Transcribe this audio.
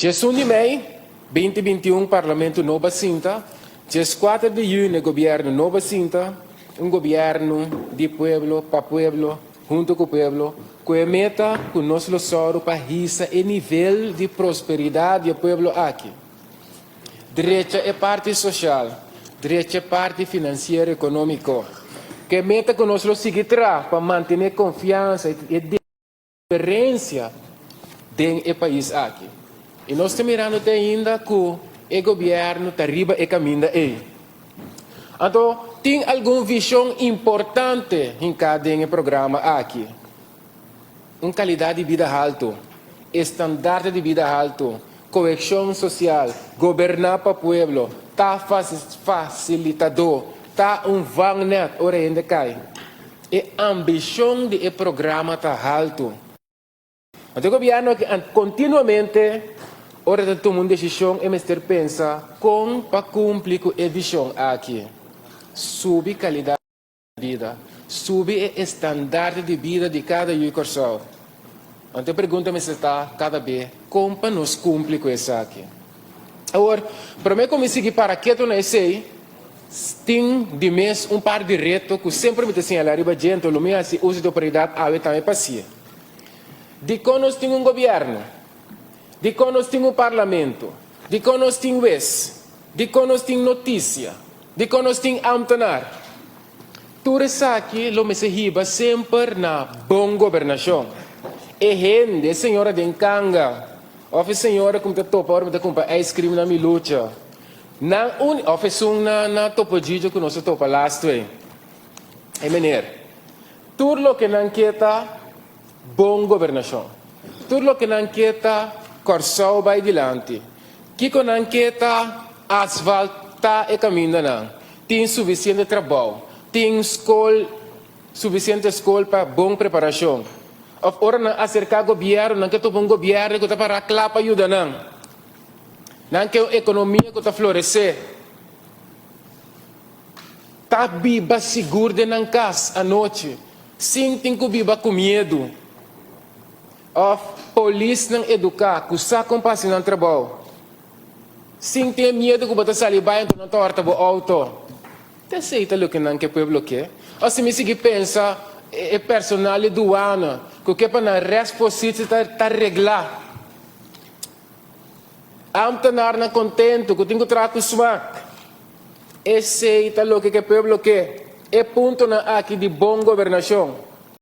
11 di mei, 2021 Parlamento nobo a sinta, 14 di yüni gobièrnu nobo a sinta, un gobièrnu di pueblo, pa pueblo, huntu ku pueblo, ku e meta ku nos lo sòru pa hisa e nivel di prosperidat di e pueblo aki. Drecha e parti sosial, drecha e parti finansiero ekonómiko. Ku e meta ku nos lo sigui traha pa mantené konfiansa i e diferensia den e pais aki. I nos ta mirando te ainda ku e gobièrnu ta riba e kaminda ei. Anto tin algun vishon importante hinká den e programa aki. Un kalidat di bida haltu, estandarte di bida haltu, koheshon sosial, goberná pa pueblo, ta fasilitadó, ta un vangnet ora hende kai. E ambishon di e programa ta haltu. Anto e gobièrnu aki kontinuamente ora ta tuma un desishon e mester pensa kon pa kumpli ku e vishon aki, subi kalidat di bida, subi e estandarte di bida di kada yu Kòrsou. Anto e pregunta mester ta kada be kon pa nos kumpli ku esaki. Awor, promé ku mi sigui para ketu na esei, Tin di mes un par di reto ku semper mi ta señalá riba dje, anto lo mi hasi uso di oportunidat awe tambe pa hasie. Dikon nos tin un gobièrnu? Dikon nos tin un parlamento? Dikon nos tin wes? Dikon nos tin notisia? Dikon nos tin ámtenar? Tur esaki lo mester hiba semper na bon gobernashon. E hende, e señora den kanga òf e señora ku mi ta topa ora mi ta kumpra ijskrim na Milucha, Nan un of esun na na Topo Gigio ku nos a topa lastu ei. E meneer. Tur loke nan ke ta bon gobernashon. Tur loke nan ke ta Kòrsou bai dilanti. Kiko nan ke ta asfaltá e kamindanan. Tin sufisiente trabou. Tin skol sufisiente skol pa bon preparashon. Of ora nan aserká gobièrnu nan ke topa un gobièrnu ku ta pará kla pa yuda nan. Nan ke un ekonomia ku ta floresé. Ta biba sigur den nan kas anochi, sin tin ku biba ku miedu. Òf polisnan eduká ku sa kon pa hasi nan trabou, sin tin e miedu ku bo ta sali bai anto nan ta hòrta bo outo. Ta esei ta loke nan ke pueblo ke? Òf si mi sigui pensa e personal di duana ku ke pa nan rèstpositio ta reglá. Ambtenarnan kontentu ku tin ku traha ku smak. Esei ta loke ku e pueblo ke. E puntonan aki di bon gobernashon.